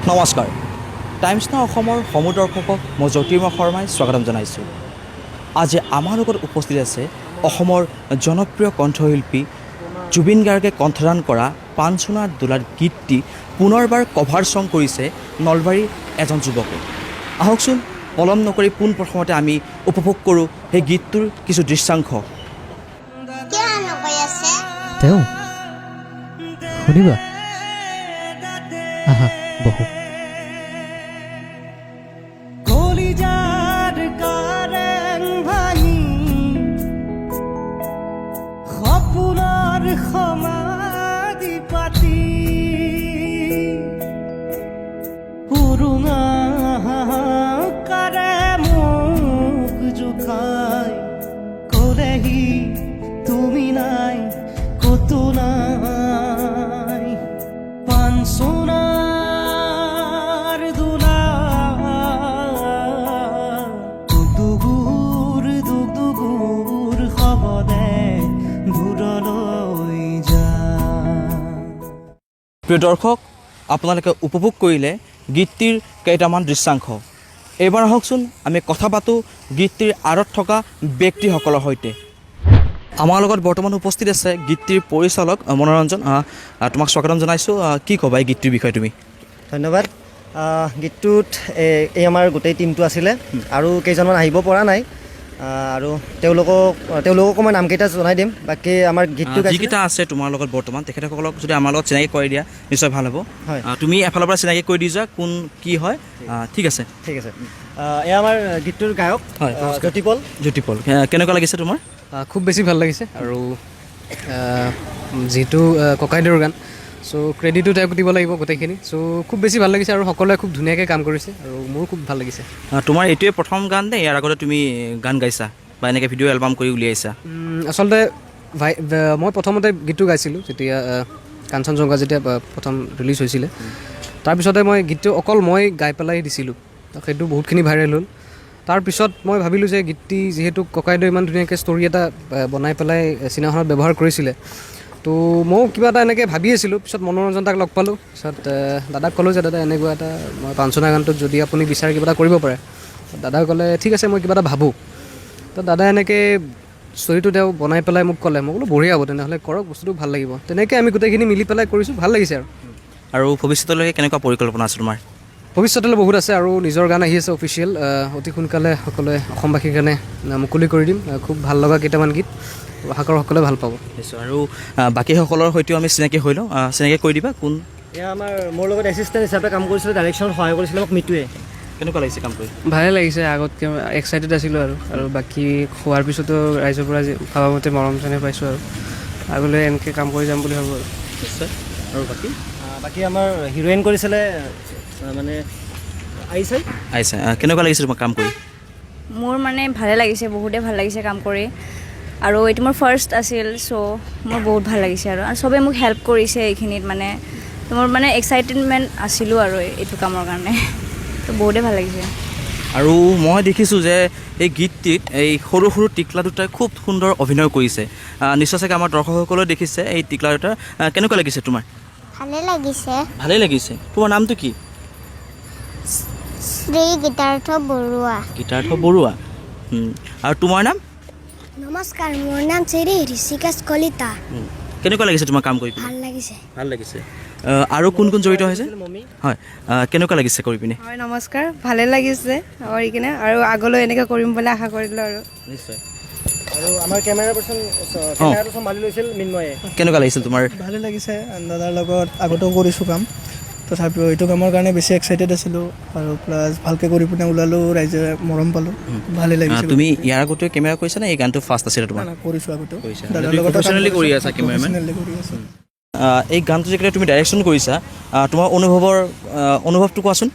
নমস্কাৰ, টাইমছ নাও অসমৰ সমূহ দৰ্শকক মই জ্যোতিৰ্ময় শৰ্মাই স্বাগতম জনাইছোঁ। আজি আমাৰ লগত উপস্থিত আছে অসমৰ জনপ্ৰিয় কণ্ঠশিল্পী জুবিন গাৰ্গে কণ্ঠদান কৰা পানচোনাৰ দোলাত গীতটি পুনৰবাৰ কভাৰ ছং কৰিছে নলবাৰীৰ এজন যুৱকে। আহকচোন, পলম নকৰি পোনপ্ৰথমতে আমি উপভোগ কৰোঁ সেই গীতটোৰ কিছু দৃশ্যাংশ। কিয় নকৈ আছে? তেওঁ শুনিবা, আহা বহো। কলিজাৰ কাৰেং ভাঙি সপোনৰ সমাধি পাতি উৰুঙা হাহাকাৰে মোক জোকাই ক'লেহি, তুমি নাই, ক'তো নাই। পানচোনাৰ দোলা দুগুৰ দুগ দুগুৰ শবদে দূৰলৈ যা। প্ৰিয় দৰ্শক, আপোনালোকে উপভোগ কৰিলে গীতটিৰ কেইটামান দৃশ্যাংশ। এইবাৰ আহকচোন আমি কথা পাতোঁ গীতটিৰ আঁৰত থকা ব্যক্তিসকলৰ সৈতে। আমাৰ লগত বৰ্তমান উপস্থিত আছে গীতটিৰ পৰিচালক মনোৰঞ্জন। আহ, আহ, তোমাক স্বাগতম জনাইছোঁ। কি ক'বা এই গীতটিৰ বিষয়ে তুমি? ধন্যবাদ। গীতটোত এই আমাৰ গোটেই টীমটো আছিলে আৰু কেইজনমান আহিব পৰা নাই আৰু তেওঁলোককো মই নামকেইটা জনাই দিম। বাকী আমাৰ গীতটো গাইছিলে- যিকেইটা আছে তোমাৰ লগত বৰ্তমান, তেখেতসকলক যদি আমাৰ লগত চিনাকি কৰি দিয়া, নিশ্চয় ভাল হ'ব। হয়। তুমি এফালৰ পৰা চিনাকি কৰি দি যোৱা, কোন কি হয়। ঠিক আছে। ঠিক আছে। এয়া আমাৰ গীতটোৰ গায়ক হয়, জ্যোতিপল। জ্যোতিপল, কেনেকুৱা লাগিছে তোমাৰ? খুব বেছি ভাল লাগিছে আৰু যিহেতু ককাইদেউৰ গান, চ' ক্ৰেডিটো তেওঁক দিব লাগিব গোটেইখিনি। চ' খুব বেছি ভাল লাগিছে আৰু সকলোৱে খুব ধুনীয়াকৈ কাম কৰিছে আৰু মোৰো খুব ভাল লাগিছে। তোমাৰ এইটোৱে প্ৰথম গান নে ইয়াৰ আগতে তুমি গান গাইছা বা এনেকৈ ভিডিঅ' এলবাম কৰি উলিয়াইছা? আচলতে ভাই, মই প্ৰথমতে গীতটো গাইছিলোঁ যেতিয়া কাঞ্চনজংঘা যেতিয়া প্ৰথম ৰিলিজ হৈছিলে, তাৰপিছতে মই গীতটো অকল মই গাই পেলাই দিছিলোঁ। তো সেইটো বহুতখিনি ভাইৰেল হ'ল। তাৰপিছত মই ভাবিলোঁ যে গীতটি যিহেতু ককাইদেউ ইমান ধুনীয়াকৈ ষ্ট'ৰী এটা বনাই পেলাই চিনেমাখনত ব্যৱহাৰ কৰিছিলে, তো ময়ো কিবা এটা এনেকৈ ভাবি আছিলোঁ। পিছত মনোৰঞ্জন দাক লগ পালোঁ। পিছত দাদাক ক'লোঁ যে দাদা, এনেকুৱা এটা মই পাঞ্চনা গানটোত যদি আপুনি বিচাৰে কিবা এটা কৰিব পাৰে। দাদাই ক'লে, ঠিক আছে, মই কিবা এটা ভাবোঁ। তো দাদাই এনেকৈ ষ্টৰিটো তেওঁ বনাই পেলাই মোক ক'লে। মই ক'লো, বঢ়িয়া হ'ব তেনেহ'লে, কৰক, বস্তুটো ভাল লাগিব। তেনেকৈ আমি গোটেইখিনি মিলি পেলাই কৰিছোঁ, ভাল লাগিছে আৰু। আৰু ভৱিষ্যতলৈকে কেনেকুৱা পৰিকল্পনা আছে তোমাৰ? ভৱিষ্যতলৈ বহুত আছে আৰু নিজৰ গান আহি আছে অফিচিয়েল। অতি সোনকালে সকলোৱে অসমবাসীৰ কাৰণে মুকলি কৰি দিম। খুব ভাল লগা কেইটামান গীত, আশা কৰোঁ সকলোৱে ভাল পাব। নিশ্চয়। আৰু বাকীসকলৰ সৈতেও আমি চিনাকি হৈ লওঁ। চিনাকি কৰি দিবা, কোন? এয়া আমাৰ মোৰ লগত এছিষ্টেণ্ট হিচাপে কাম কৰিছিলে, ডাইৰেকশ্যনত সহায় কৰিছিলে মোক মিতুৱে। কেনেকুৱা লাগিছে কাম কৰি? ভালে লাগিছে। আগতকৈ এক্সাইটেড আছিলোঁ আৰু বাকী হোৱাৰ পিছতো ৰাইজৰ পৰা যি ভবামতে মৰম চেনেহ পাইছোঁ আৰু আগলৈ এনেকৈ কাম কৰি যাম বুলি ভাবোঁ আৰু। নিশ্চয়। আৰু বাকী? বাকী আমাৰ হিৰ'ইন কৰিছিলে মানে আহিছে। আহিছে। কেনেকুৱা লাগিছে তোমাৰ কাম কৰি? মোৰ মানে ভালে লাগিছে, বহুতেই ভাল লাগিছে কাম কৰি আৰু এইটো মোৰ ফাৰ্ষ্ট আছিল, চ' মোৰ বহুত ভাল লাগিছে আৰু চবেই মোক হেল্প কৰিছে এইখিনিত। মানে তো মোৰ মানে এক্সাইটেডমেণ্ট আছিলোঁ আৰু এইটো কামৰ কাৰণে, তো বহুতেই ভাল লাগিছে। আৰু মই দেখিছোঁ যে এই গীতটিত এই সৰু সৰু টিকলা দুটাই খুব সুন্দৰ অভিনয় কৰিছে। নিশ্চয় চাগে আমাৰ দৰ্শকসকলেও দেখিছে এই টিকলা দুটা। কেনেকুৱা লাগিছে তোমাৰ? ভালে লাগিছে। ভালেই লাগিছে। তোমাৰ নামটো কি? শ্ৰী গীতাৰ্থ বৰুৱা। গীতাৰ্থ বৰুৱা। আৰু তোমাৰ নাম? নমস্কাৰ, মোৰ নাম শ্ৰী ঋষিকেশ কলিতা। কেনেকুৱা লাগিছে তোমাৰ কাম কৰি পিনে? ভাল লাগিছে। ভাল লাগিছে। আৰু কোন কোন জড়িত হৈছে? হয়, কেনেকুৱা লাগিছে কৰি পিনে? হয়, নমস্কাৰ। ভালে লাগিছে কৰি কিনে আৰু আগলৈ এনেকৈ কৰিম বুলি আশা কৰিলোঁ আৰু। নিশ্চয়। আৰু আমাৰ কেমেৰা পাৰ্চন, কেমেৰাটো চম্ভালি লৈছিল মিন্ময়ে। কেনেকুৱা লাগিছিল তোমাৰ? ভালে লাগিছে। দাদাৰ লগত আগতেও কৰিছোঁ কাম, তথাপিও এইটো কামৰ কাৰণে বেছি এক্সাইটেড আছিলোঁ আৰু প্লাছ ভালকৈ কৰি পিনে ওলালোঁ, ৰাইজে মৰম পালোঁ, ভালে লাগিছে। তুমি ইয়াৰ আগতে কেমেৰা কৰিছা নে এই গানটো ফাৰ্ষ্ট আছিলে তোমাৰ? নাই, কৰিছোঁ আগতেও। কৰিছা। দাদাৰ তুমি লগতো কাম professionally কৰি কৰিছোঁ, আছা cameraman? professionally কৰি আছোঁ। এই গানটো যেতিয়া তুমি ডাইৰেকশ্যন কৰিছা, তোমাৰ অনুভৱটো কোৱাচোন।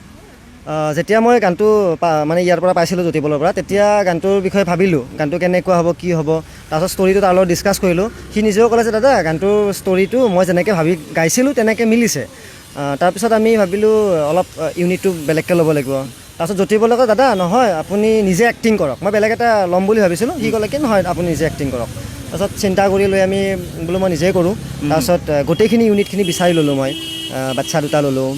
যেতিয়া মই গানটো মানে ইয়াৰ পৰা পাইছিলোঁ, জ্যোতিপলৰ পৰা, তেতিয়া গানটোৰ বিষয়ে ভাবিলোঁ, গানটো কেনেকুৱা হ'ব, কি হ'ব। তাৰপাছত ষ্টৰিটো তাৰ লগত ডিছকাছ কৰিলোঁ। সি নিজেও ক'লে যে দাদা, গানটোৰ ষ্টৰিটো মই যেনেকৈ ভাবি গাইছিলোঁ তেনেকৈ মিলিছে। তাৰপিছত আমি ভাবিলোঁ অলপ ইউনিটটো বেলেগকৈ ল'ব লাগিব। তাৰপিছত জ্যোতিপলে ক'লে, দাদা নহয়, আপুনি নিজে এক্টিং কৰক। মই বেলেগ এটা ল'ম বুলি ভাবিছিলোঁ। সি ক'লে কি নহয়, আপুনি নিজে এক্টিং কৰক। তাৰপিছত চিন্তা কৰি লৈ আমি বোলো মই নিজেই কৰোঁ। তাৰপিছত গোটেইখিনি ইউনিটখিনি বিচাৰি ল'লোঁ মই। বাচ্ছা দুটা ল'লোঁ।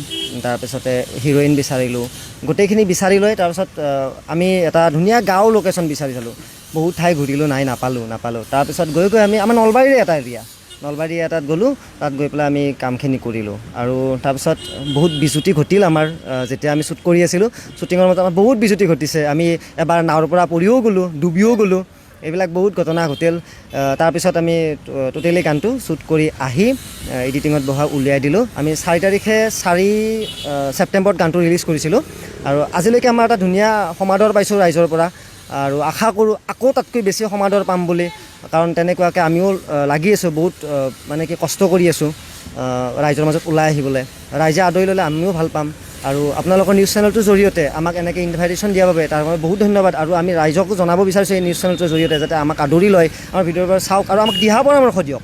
তাৰপিছতে হিৰ'ইন বিচাৰিলোঁ, গোটেইখিনি বিচাৰি লৈ তাৰপিছত আমি এটা ধুনীয়া গাঁৱৰ লোকেশ্যন বিচাৰি চালোঁ। বহুত ঠাই ঘূৰিলোঁ, নাই, নাপালোঁ নাপালোঁ। তাৰপিছত গৈ গৈ আমি আমাৰ নলবাৰীৰে এটা এৰিয়া, নলবাৰী এটাত গ'লোঁ। তাত গৈ পেলাই আমি কামখিনি কৰিলোঁ আৰু তাৰপিছত বহুত বিজুতি ঘটিল আমাৰ। যেতিয়া আমি শ্বুট কৰি আছিলোঁ, শ্বুটিঙৰ মাজত আমাৰ বহুত বিজুতি ঘটিছে। আমি এবাৰ নাৱৰ পৰা পৰিও গ'লোঁ, ডুবিও গ'লোঁ, এইবিলাক বহুত ঘটনা ঘটিল। তাৰপিছত আমি টোটেলি গানটো শ্বুট কৰি আহি এডিটিঙত বহা উলিয়াই দিলোঁ। আমি 4 তাৰিখে, 4 ছেপ্টেম্বৰত গানটো ৰিলিজ কৰিছিলোঁ আৰু আজিলৈকে আমাৰ এটা ধুনীয়া সমাদৰ পাইছোঁ ৰাইজৰ পৰা আৰু আশা কৰোঁ আকৌ তাতকৈ বেছি সমাদৰ পাম বুলি, কাৰণ তেনেকুৱাকৈ আমিও লাগি আছোঁ, বহুত মানে কি কষ্ট কৰি আছোঁ ৰাইজৰ মাজত ওলাই আহিবলৈ। ৰাইজে আদৰি ল'লে আমিও ভাল পাম আৰু আপোনালোকৰ নিউজ চেনেলটোৰ জৰিয়তে আমাক এনেকৈ ইনভাইটেশ্যন দিয়াৰ বাবে তাৰ বাবে বহুত ধন্যবাদ। আৰু আমি ৰাইজকো জনাব বিচাৰিছোঁ এই নিউজ চেনেলটোৰ জৰিয়তে, যাতে আমাক আদৰি লয়, আমাৰ ভিডিঅ'বোৰ চাওক আৰু আমাক দিহা পৰামৰ্শ দিয়ক,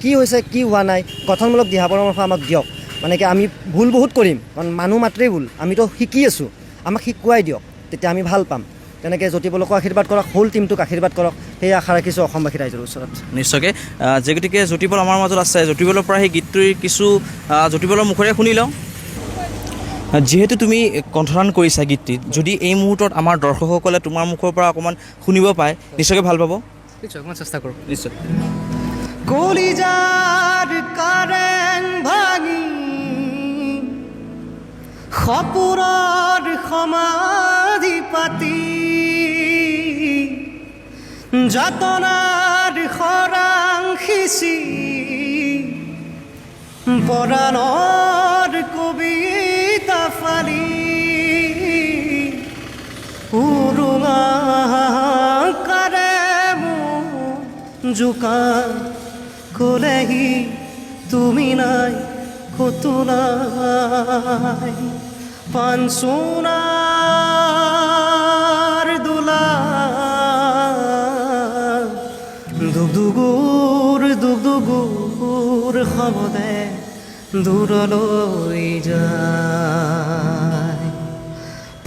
কি হৈছে কি হোৱা নাই, গঠনমূলক দিহা পৰামৰ্শ আমাক দিয়ক। মানে কি আমি ভুল বহুত কৰিম, কাৰণ মানুহ মাত্ৰেই ভুল, আমিতো শিকি আছোঁ, আমাক শিকোৱাই দিয়ক, তেতিয়া আমি ভাল পাম। তেনেকৈ জ্যোতিপলকো আশীৰ্বাদ কৰক, হোল টীমটোক আশীৰ্বাদ কৰক, সেই আশা ৰাখিছোঁ অসমবাসী ৰাইজৰ ওচৰত। নিশ্চয়কৈ, যে গতিকে জ্যোতিপল আমাৰ মাজত আছে, জ্যোতিপলৰ পৰা সেই গীতটোৰ কিছু জ্যোতিপলৰ মুখেৰে শুনি লওঁ। যিহেতু তুমি কণ্ঠদান কৰিছা গীতটিত, যদি এই মুহূৰ্তত আমাৰ দৰ্শকসকলে তোমাৰ মুখৰ পৰা অকণমান শুনিব পায়, নিশ্চয়কৈ ভাল পাব। নিশ্চয়, অকণমান চেষ্টা কৰোঁ। নিশ্চয়। কলিজাৰ কাৰেং ভাঙি সপোনৰ সমাধি পাতি যাতনাৰ খৰাং সিঁচি পৰাণৰ কবিতা ফালি উৰুঙা কাৰে মোক জোকাই ক'লেহি তুমি নাই ক'তো নাই, পানচোনাৰ দোলা দুগুৰ দুগুৰ শব্দে দূৰলৈ যায়,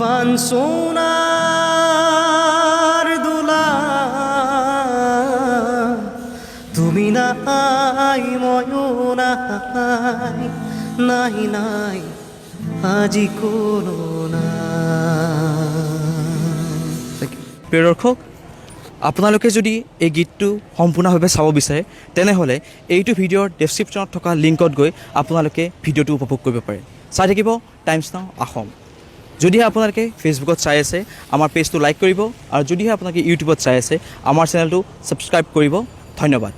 পানচোনাৰ দোলা তুমি নাই ময়ো নাই, নাই নাই আজি কোনো নাই। প্ৰিয় দৰ্শক, আপোনালোকে যদি এই গীতটো সম্পূৰ্ণভাৱে চাব বিচাৰে, তেনেহ'লে এইটো ভিডিঅ'ৰ ডেছক্ৰিপশ্যনত থকা লিংকত গৈ আপোনালোকে ভিডিঅ'টো উপভোগ কৰিব পাৰে। চাই থাকিব টাইমছ নাও অসম। যদিহে আপোনালোকে ফেচবুকত চাই আছে, আমাৰ পেজটো লাইক কৰিব আৰু যদিহে আপোনালোকে ইউটিউবত চাই আছে, আমাৰ চেনেলটো ছাবস্ক্ৰাইব কৰিব। ধন্যবাদ।